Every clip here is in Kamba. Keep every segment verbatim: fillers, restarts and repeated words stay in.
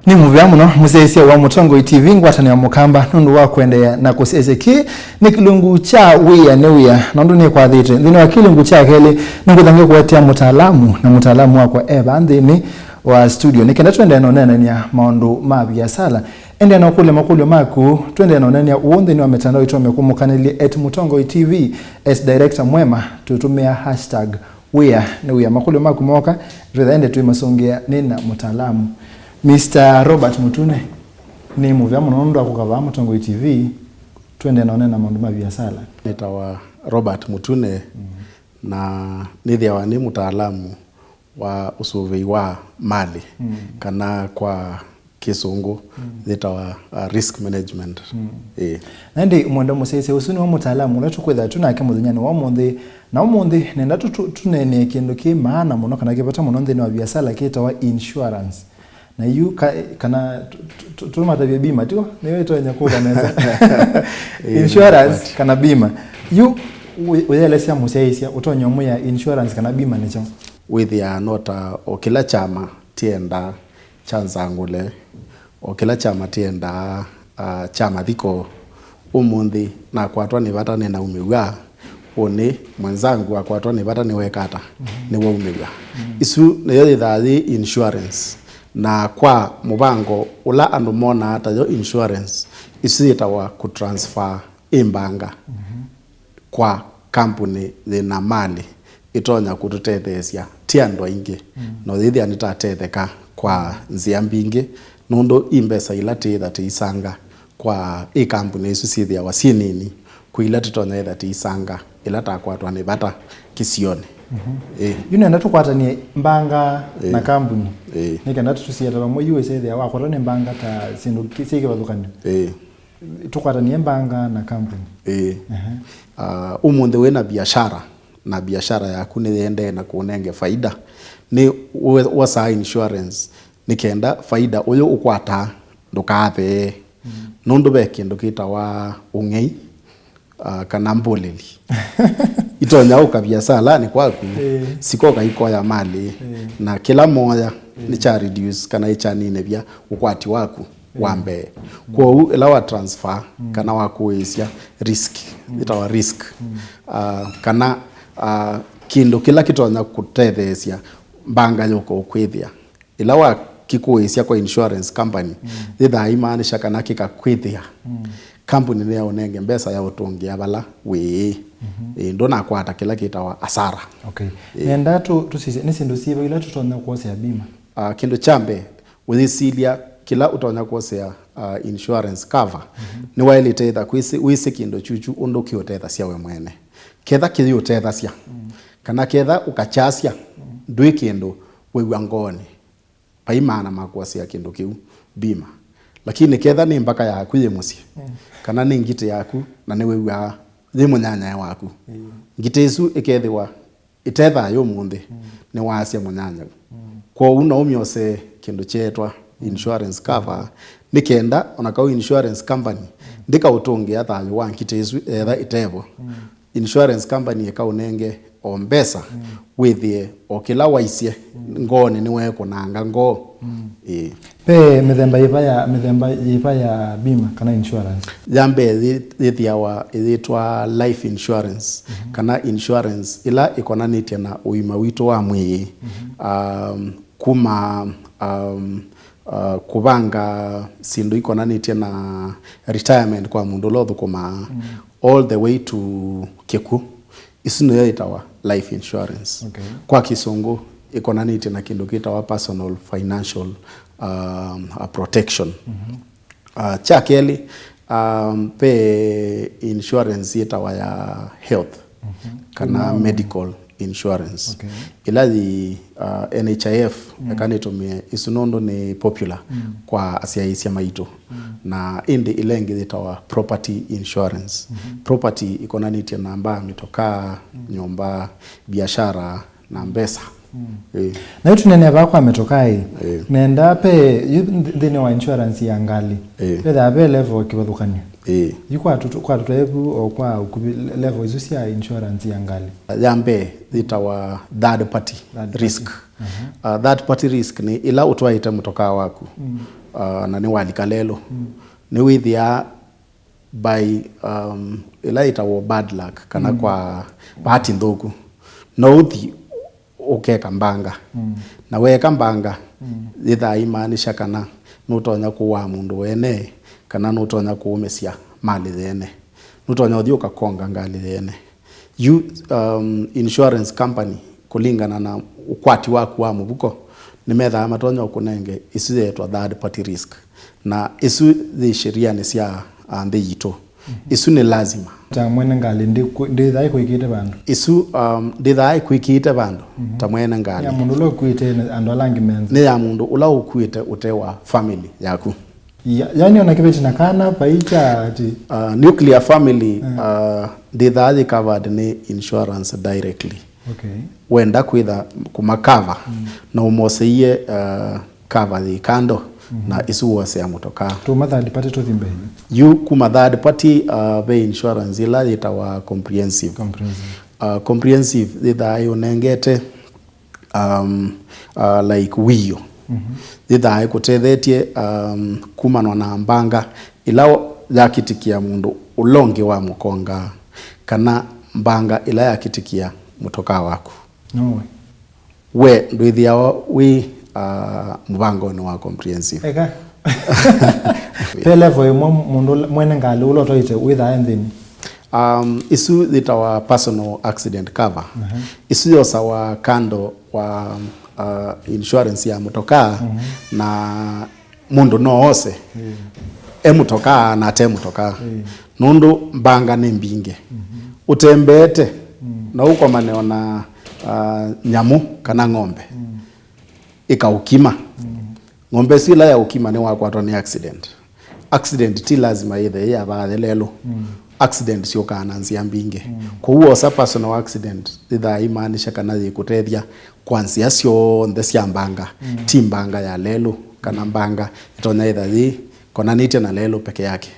Nĩ mũvea mũno mũsyaĩĩsya wa Mũtongoi T V ngwatanĩo ya Mũkamba nũndũ wa kũendeea na kũsyaĩĩsya. Kĩĩ nĩ kĩlungu kya Wĩa nĩ Wĩa, na ũndũ nĩkwathĩte nthĩnĩ wa kĩlungu kya kelĩ, nĩngũthange kũetea mũtaalamu, na mũtaalamu wakwa e vaa nthĩnĩ wa studio nĩ kenda tũendee na ũneenany'a maũndũ ma viasala. Endeea na ũkũlya makũlyo maku, tũendee na ũneenany'a ũũ nthĩnĩ wa mĩtandao, ĩtũme kũmũkanĩlye at Mũtongoi T V, at Director Mwema, tũtũmĩa hashtag Wĩa nĩ Wĩa. Makũlyo maku mooka, twĩtha ende twĩmasũngĩa nĩ na mũtaalamu. Mister Robert Mũtune, nĩ mũvea mũno nũndũ wa kũka vaa Mũtongoi T V, tũendee na ũneena maũndũ ma viasala. Nĩtawa Robert Mũtune, na nĩthĩawa nĩ mũtaalamu wa ũsũvĩi wa mali, kana kwa Kĩsũngũ yĩtawa, uh, risk management. Ĩĩ. Na ĩndĩ mwenda mũsyaĩĩsya ũsu nĩwe mũtaalamu ũla tũkwĩthĩwa twĩ nake mũthenyanĩ wa ũmũnthĩ. Na ũmũnthĩ nenda tũ-, tũ-, tũneenee kĩndũ kĩ maana mũno kana kĩ vata mũno nthĩnĩ wa viasala kĩtawa insurance. Na yu ka-, kana tũ-, tũ-, tũ-, tũmatavye bima, tio? Nĩyo ĩtonya kũka nesa. Ĩĩ, insurance but kana bima. Yu ũ-, ũyelesya mũsyaĩĩsya, ũtonya ũmwĩa insurance kana bima nĩ kyaũ? Wĩthĩaa no ta o kĩla kyama kĩendaa kya nzangũle, o kĩla kyama kĩendaa, ah, kya mathiko. Ũmũnthĩ nakwatwa nĩ vata nĩnaumĩw'a, ũnĩ mwenzangu akwatwa nĩ vata nĩweka ata? Nĩwaumĩw'a. Isu nĩyo yĩthaa yĩ insurance. Na kwa mũvango ũla andũ monaa tayo insurance, isu yĩtawa kũtransfer ĩ mbanga kwa kambuni yĩna mali ĩtonya kũtũtetheesya ti andũ aingĩ. Na ũyĩthĩa nĩtatetheka kwa nzĩa mbingĩ, nũndũ i mbesa ila tĩĩtha tĩisanga kwa ĩ kambuni isu syĩthĩawa syĩ nini kwĩ ila tũtonya ĩtha tĩisanga ĩla takwatwa nĩ vata kĩsionĩ. Ĩĩ. Yu nenda tũkwatanie mbanga na kambuni. Ĩĩ. Nĩ kenda tũsiete vamwe, yu ĩsethĩa wakwatwa nĩ mbanga ta syĩndũ ki-, syĩ kĩvathũkanyo. Ĩĩ. Tũkwatanie mbanga na kambuni. Ĩĩ. Ehe. Ah, ũmũnthĩ wĩ na biashara, na biashara yaku nĩyendee na kũnenge faida, nĩ we-, wosaa insurance nĩ kenda faida ũyũ ũkwataa ndũkathee. Nũndũ ve kĩndũ kĩtawa ũng'ei, ah, kana mbũlĩli. Itonya ũka biasalanĩ kwaku, sikoka ikoya mali, na kĩla moya nĩ kya reduce kana ĩkyaninĩvya ũkwati waku wa mbee. Kwoou ĩla wa transfer kana wa kũĩsya risk, ĩtawa risk, ah, kana, ah, kĩndũ kĩla kĩtonya kũtetheesya mbanga yũka ũkwĩthĩa. Ĩla wakĩkũĩsya kwa insurance company, yĩthaa imaanisha kana kĩkakwĩthĩa, company nĩyaũnenge mbesa ya ũtũngĩa vala wĩĩ. Ĩĩ, ndũnakwata kĩla kĩtawa asara. Okay. Nenda tũ-, tũsisye, nĩ syĩndũ syĩva ila tũtonya kũosea bima? Ah, kĩndũ kya mbee, ũyĩsilya kĩla ũtonya kũosea, ah, insurance cover, nĩwaĩlĩte ĩtha kwĩsĩ, wĩsĩ kĩndũ kyuchu ũndũ kĩũtethasya we mwene. Ketha kĩyĩũtethasya, kana ketha ũkakyasya, ndwĩ kĩndũ wĩw'a ngoonĩ, vai maana ma kũasĩa kĩndũ kĩu bima. Lakini ketha nĩ mbaka yaku yĩ mũsyĩ, kana nĩ ngitĩ yaku, na nĩwĩw'aa yĩ mũnyanyae waku, ngitĩ ĩsu ĩkethĩwa ĩte thayũ ũmũnthĩ, nĩwaasya mũnyanyau. Kwoou no ũmyosee kĩndũ kyeetwa insurance cover, nĩ kenda ona kau insurance company ndĩkaũtũngĩa thayũ wa ngitĩ ĩsu etha ĩtevo. Insurance company ĩkaũnenge o mbesa, wĩthĩe o kĩla waisye ngoonĩ nĩweekũnanga ngoo. Ĩĩ. Ve mĩthemba yĩva ya, mĩthemba yĩva ya bima kana insurance? Ya mbee yĩ-, yĩthĩawa ĩyĩtwa life insurance, kana insurance ĩla ĩkonanĩtye na ũima witũ wa mwĩĩ. Um, kuma, um, uh, kũvanga syĩndũ ikonanĩtye na retirement kwa mũndũ ũla ũthũkũmaa, all the way to kĩkw'ũ. Isu nĩyo yĩtawa life insurance. Okay. Kwa Kĩsũngũ, ĩkonanĩtye na kĩndũ kĩtawa personal financial, um, uh, protection. Uh, kya kelĩ, um, ve insurance yĩtawa ya health, kana medical insurance. Okay. Ĩla yĩ, uh, N H I F, eka nĩtũmĩe ĩsu nũndũ nĩ popular kwa asyaĩĩsya maitũ. Na ĩndĩ ĩla ĩngĩ yĩtawa property insurance. Property ĩkonanĩtye na mbaa, mĩtokaa, nyũmba, biashara, na mbesa. Ĩĩ. Na yu tũneenea vaa kwa mĩtokaa ĩ, nenda ve, yu nth-, nthĩnĩ wa insurance ya ngalĩ, vethaa ve level kĩvathũkany'o. Ĩĩ. Yu kwa tũtũ-, kwa tũtũevu o kwa ũkuvĩ le-, level isu sya insurance ya ngalĩ? Ya mbee yĩtawa third party risk. Uh, third party risk nĩ ĩla ũtwaĩte mũtokaa waku, uh, na nĩwalika lelũ, nĩwĩthĩaa by, um, ĩla yĩtawa bad luck, kana kwa bahati nthũku, no ũthi ũkeka mbanga. Na weeka mbanga, yĩthaa imaanisha kana nũtonya kũaa mũndũ wene, kana nũtonya kũũmĩsya malĩ yene, nũtonya ũthi ũkakonga ngalĩ yene. Yu, um, insurance company, kũlingana na ũkwati waku wa mũvuko, nĩmethaa matonya ũkũnenge ĩsu yeetwa third party risk, na ĩsu yĩ sherianĩ sya, uh, nthĩ yitũ. Ĩsu nĩ lazima. Ta mwene ngalĩ ndĩkũ-, ndĩthaa ĩkwĩkĩte vandũ? Ĩsu, um, ndĩthaa ĩkwĩkĩte vandũ ta mwene ngalĩ. Ya mũndũ ũla ũkuĩte na andũ ala angĩ menza? Nĩ ya mũndũ ũla ũkuĩte ũte wa family yaku. Ya, yani ona kĩveti na kana paita ati. Uh, nuclear family, uh, ndĩthaa yĩ covered nĩ insurance directly. Okay. Wenda kwĩtha kũmakava, na ũmoseie, uh, cover yĩ kando, na ĩsu wosea mũtokaa. Tuma third party tũthi mbee. Yu kuma third party, uh, ve insurance ĩla yĩtawa comprehensive. Comprehensive. Uh, comprehensive yĩthaa yĩũnengete, um, uh, like wĩoo. Yĩthaa ĩkũtethetye, um, kumanwa na mbanga ĩla yakĩtĩkĩa mũndũ ũla ũngĩ wa mũkonga, kana mbanga ĩla yakĩtĩkĩa mũtokaa waku. No way. We ndwĩthĩawa wĩ, uh, mũvangonĩ wa comprehensive. Eka. Pe level ĩmwe mũndũ ũla, mwene ngalĩ ũla ũtwaĩte wĩthaa e nthĩnĩ? Um, ĩsu yĩtawa personal accident cover. Ĩsu yosawa kando wa, uh, insurance ya mũtokaa, na mũndũ no ose e mũtokaa na ate mũtokaa. Nũndũ mbanga nĩ mbingĩ. Ũtembeete, no ũkomane ona, uh, nyamũ kana ng'ombe ĩkaũkima. Ng'ombe ĩsu ĩla yaũkima nĩwakwatwa nĩ accident. Accident ti lazima yĩthe yĩ ya vaa lelũ. Accident syũkaa na nzĩa mbingĩ. Kwoou wosa personal accident, yĩthaa imaanisha kana yĩkũtethya kwa nzĩa syonthe sya mbanga. Ti mbanga ya lelũ, kana mbanga ĩtonya yĩtha yĩ konanĩtye na lelũ peke yake.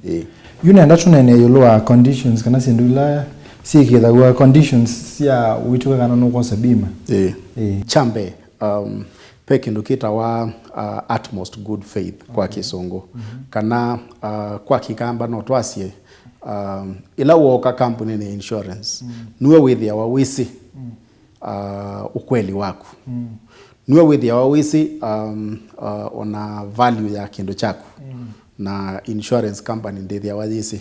Ĩĩ. Yu nenda tũnene ĩũlũ wa conditions kana syĩndũ ila syĩkĩthaw'a conditions sya wĩtĩkwa kana nũkwosa bima. Ĩĩ. Ĩĩ. Kya mbee, um, ve kĩndũ kĩtawa, uh, utmost good faith kwa Kĩsũngũ. Kana, uh, kwa Kĩkamba no twasye, um, ĩla wooka kampunĩnĩ ya insurance, nue wĩthĩawa wĩsĩ, uh, ũkweli waku. Nue wĩthĩawa wĩsĩ, um, uh, ona value ya kĩndũ kyaku. Na insurance company ndĩthĩawa yĩsĩ.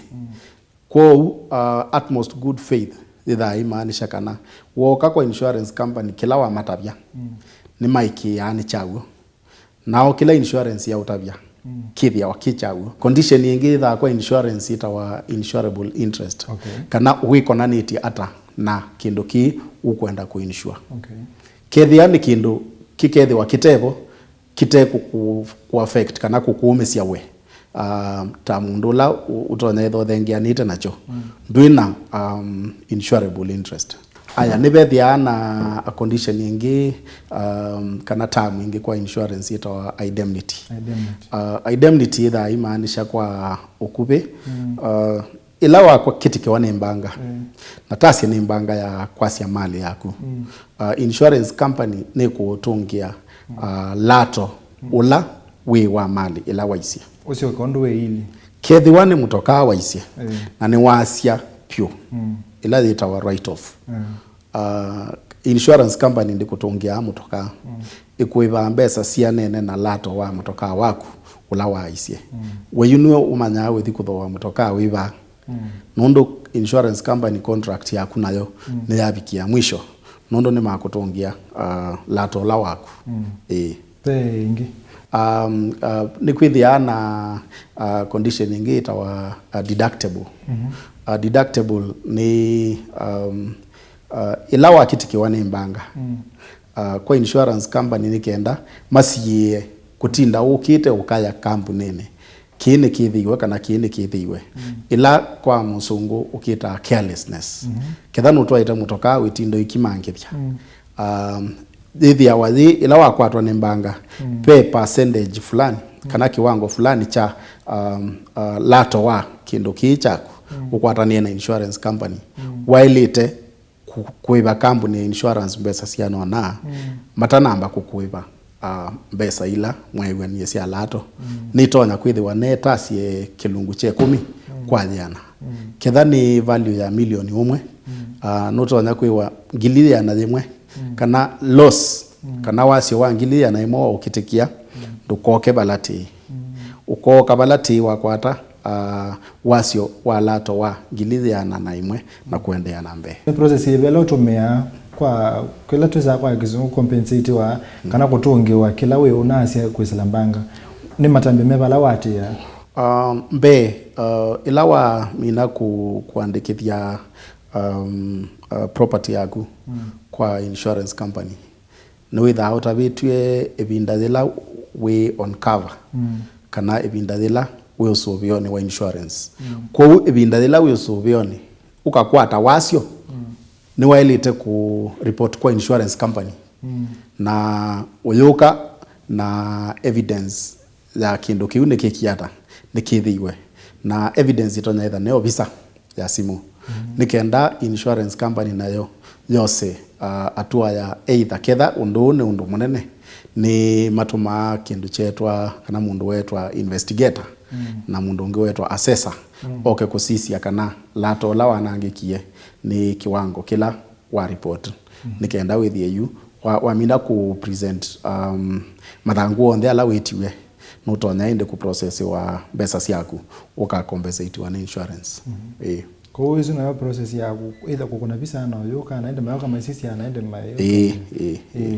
Kwoou, uh, utmost good faith yĩthaa imaanisha kana wooka kwa insurance company, kĩla wamatavya, nĩmaĩkĩĩaa nĩ kyaw'o. Nao kĩla insurance yaũtavya, kĩthĩawa kĩ kyaw'o. Condition ĩngĩ yĩthaa kwa insurance yĩtawa insurable interest. Okay. Kana wĩkonanĩtye ata na kĩndũ kĩĩ ũkwenda kũinsure. Okay. Kethĩa nĩ kĩndũ kĩkethĩwa kĩtevo, kĩte kũkũ-, kũ affect kana kũkũũmĩsya we, ah, ta mũndũ ũla ũ-, ũtonya ĩtha ũthengeanĩte nakyo, ndwĩ na, um, insurable interest. Aya, nĩvethĩaa na a condition ĩngĩ, um, kana term ĩngĩ kwa insurance yĩtawa indemnity. Indemnity. Uh, indemnity yĩthaa imaanisha kwa ũkuvĩ, uh, ĩla wakwa kĩtikĩwa nĩ mbanga, na tasya nĩ mbanga ya kwasya malĩ yaku, uh, insurance company nĩkũũtũngĩa, uh, lato ũla wĩ wa malĩ ĩla waisye. Ũsyoke ũndũ wĩ ili. Kethĩwa nĩ mũtokaa waisye, na nĩwasya pyũ, ĩla yĩtawa write off. Uh, insurance company ndĩkũtũngĩaa mũtokaa. Ĩkũĩvaa mbesa sianene na lato wa mũtokaa waku ũla waisye. We yu nĩwe ũmanyaa ũthi kũthooa mũtokaa wĩva. Nũndũ insurance company contract yaku nayo nĩyavikia mwisho, nũndũ nĩmakũtũngĩa, uh, lato ũla waku. Ĩĩ. Ve ĩngĩ? Um, uh, nĩkwĩthĩaa na, uh, condition ĩngĩ ĩtawa, uh, deductible. Uh, deductible nĩ, um, uh, ĩla wakĩtikĩwa nĩ mbanga. Uh, kwa insurance company nĩ kenda masiĩĩe kũtinda ũkĩte ũkaya kampunĩnĩ, kĩĩ nĩkĩthĩiwe kana kĩĩ nĩkĩthĩiwe. Ĩla kwa mũsũngũ ũkĩtaa carelessness. Ketha nũtwaĩte mũtokaa wĩtinda ũikimangĩthya. Um, yĩthĩawa yĩ, ĩla wakwatwa nĩ mbanga, ve percentage fulani, kana kĩwango fulani kya, um, uh, lato wa kĩndũ kĩĩ kyaku, ũkwatanĩe na insurance company. Waĩlĩte kũ-, kũĩva kambuni ya insurance mbesa siana ũna, matanamba kũkũĩva, ah, mbesa ila mwaĩw'anie sya lato. Mm. Nĩtonya kwĩthĩwa netasye kĩlungu kya ĩkũmi, mm, kwa yĩana. Mm. Ketha nĩ value ya milioni ũmwe, mm, ah, nũtonya kwĩwa ngili yĩana yĩmwe, mm, kana loss, mm, kana wasyo wa ngili yĩana yĩmwe waũkĩtĩkĩa, mm, ndũkoke vala tĩĩ. Mm. Ũkooka vala tĩĩ wakwata, ah, wasyo wa lato wa ngili yĩana na ĩmwe na kũendeea na mbee. Nĩ process yĩva ĩla ũtũmĩaa kwa kĩla twĩsaa kwa Kĩsũngũ compensatiwa, mm, kana kũtũngĩwa kĩla wĩ ũnaasya kwĩsĩla mbanga? Nĩ matambya meva ala ũatĩĩaa? Um, mbee, uh, ĩla wamina kũ-, kũandĩkĩthya, um, uh, property yaku, mm, kwa insurance company, nĩwĩthaa ũtavĩtw'e ĩvinda yĩla wĩ on cover, mm, kana ĩvinda yĩla wĩ ũsũvĩonĩ wa insurance. Mm. Kwoou ĩvinda yĩla wĩ ũsũvĩonĩ, ũkakwata wasyo, mm, nĩwaĩlĩte kũ report kwa insurance company. Mm. Na ũyũka na evidence ya kĩndũ kĩu nĩkĩkie ata, nĩkĩthĩiwe. Na evidence ĩtonya ĩtha nĩ ovisa ya simũ. Mm. Nĩ kenda insurance company nayo yose, ah, atua ya either ketha ũndũ ũũ nĩ ũndũ mũnene, nĩ matũmaa kĩndũ kyetwa, kana mũndũ wetwa investigator, mm, na mũndũ ũngĩ wetwa assessor, mm, oke kũsisya kana lato ũla wanangĩkie nĩ kĩwango kĩla wa report. Mm. Nĩ kenda wĩthĩe yu, wa-, wamina kũ present, um, mathangũ onthe ala wĩtiwe, nũtonya ĩndĩ kũ processiwa mbesa syaku, ũka compensatiwa nĩ insurance. Mhm. Ĩĩ. Kwoou ĩsu nayo process ya kũ-, either kũkũna visa na ũyũka, na ĩndĩ mayoka masisya, na ĩndĩ mayũka. Ĩĩ, ĩĩ, ĩĩ. Ĩĩ.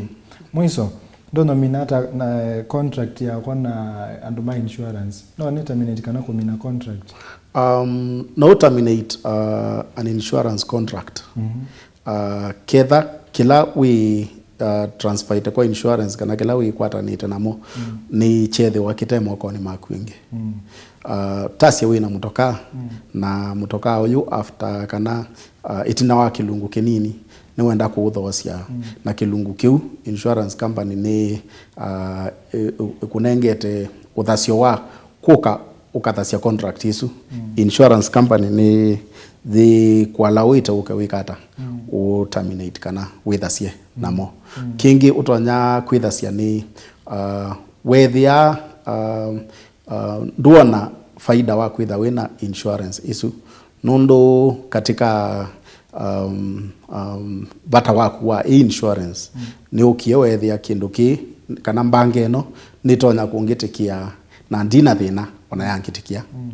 Mwiso, ndonya mina ata na contract yakwa na andũ ma insurance? No nĩ terminate kana kũmina contract? Um, no terminate, uh, an insurance contract. Mhm. Ah, ketha kĩla wĩ, ah, transferĩte kwa insurance kana kĩla wĩkwatanĩte namo, mm, nĩ kyethĩwa kĩte mokonĩ maku ĩngĩ. Mm. Ah, tasya wĩ na mũtokaa, mm, na mũtokaa ũyũ after kana, ah, ĩtina wa kĩlungu kĩnini nĩwenda kũũthoosya, mm, na kĩlungu kĩu insurance company nĩ, ah, ĩ-, ĩ-, ĩkũnengete ũthasyo wa kũka ũkathasya contract ĩsu. Mm. Insurance company nĩ yĩkũalawĩte ũke wĩka ata? Mm. Ũ terminate kana wĩthasye, mm, namo. Mm. Kĩngĩ ũtonya kwĩthasya nĩ, uh, wethĩa, uh, uh, ndwona faida wa kwĩtha wĩna insurance ĩsu. Nũndũ katika, um, um, vata waku wa insurance, mm, nĩũkie weethĩa kĩndũ kĩĩ, kana mbanga ĩno nĩtonya kũngĩtĩkĩa na ndina thĩna ona yangĩtĩkĩa. Mm.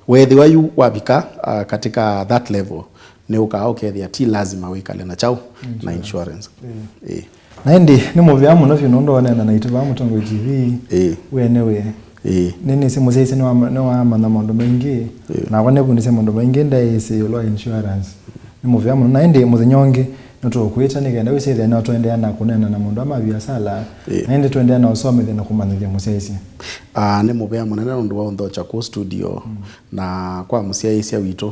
Weethĩwa yu wavika, uh, katika that level, nĩũkaa ũkethĩa ti lazima wĩkale na kyaũ, na insurance. Insurance. Mm. Ĩĩ. Na ĩndĩ nĩ mũvea mũno vyũ nũndũ waneena naitũ vaa Mũtongoi T V. Ĩĩ. Wĩene wĩ. Ĩĩ. Nĩnĩsĩ mũsyaĩĩsya nĩwama-, nĩwamanya maũndũ maingĩ. Ĩĩ. Nakwa nĩvundĩsye maũndũ maingĩ ndaĩsĩ ĩũlũ wa insurance. Nĩ mũvea mũno. Na ĩndĩ mũthenya ũngĩ nĩtũũkwĩta nĩ kenda wĩsĩthĩa no tũendeea na kũneena na maũndũ aa ma viasala. Ĩĩ. Na ĩndĩ tũendeea na ũsomethya na kũmanyĩthya mũsyaĩĩsya. Ah, nĩ mũvea mũnene nũndũ wa ũnthokya kũu studio. Mm. Na kwa mũsyaĩĩsya witũ,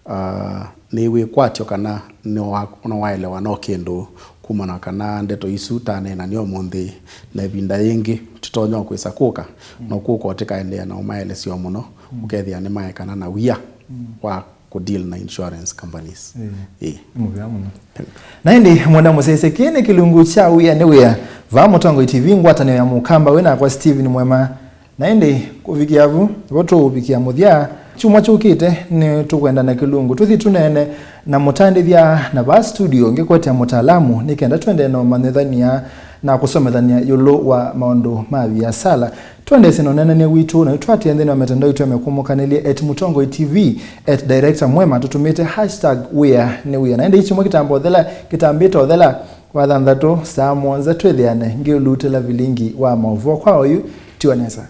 ah, nĩ wĩkwatyo kana nĩwa-, nĩwaelewa no kĩndũ kumana kana ndeto isu taneenania ũmũnthĩ, na ĩvinda yĩngĩ tũtonya kwĩsa kũka, mm, no kũka ũtĩkaendeea na ũmaelesya mũno, mm, ũkethĩa nĩmaekana na wia, mm, wa kũ deal na insurance companies. Ĩĩ. Ĩĩ. Nĩ mũvea mũno. Na ĩndĩ mwenda mũsyaĩĩsya kĩĩ nĩ kĩlungu kya Wĩa nĩ Wĩa. Vaa Mũtongoi T V ngwatanĩo ya Mũkamba wĩ nakwa Steven Mwema. Na ĩndĩ, kũvikĩa vu, nĩvo tũũvikĩa mũthya. Kyumwa kyũkĩte, nĩtũkwenda na kĩlungu tũthi tũneene na mũtandĩthya, na vaa studio ngĩkwetya mũtaalamu nĩ kenda tũendee na ũmanyĩthany'a na kũsomethany'a ĩũlũ wa maũndũ ma viasala. Tũendeesye na ũneenany'a witũ, na nĩtwatĩe nthĩnĩ wa mitandao itũ ya mĩkũmũkanĩlye at Mũtongoi T V, at Director Mwema, tũtũmĩte hashtag Wĩa nĩ Wĩa. Na ĩndĩ kyumwa kĩtamba ũthela, kĩtambĩte ũthela, wa thanthatũ saa mũonza twĩthĩane ngĩũlutĩla vilingi wa maũvoo. Kwa oyu, tiwa nesa.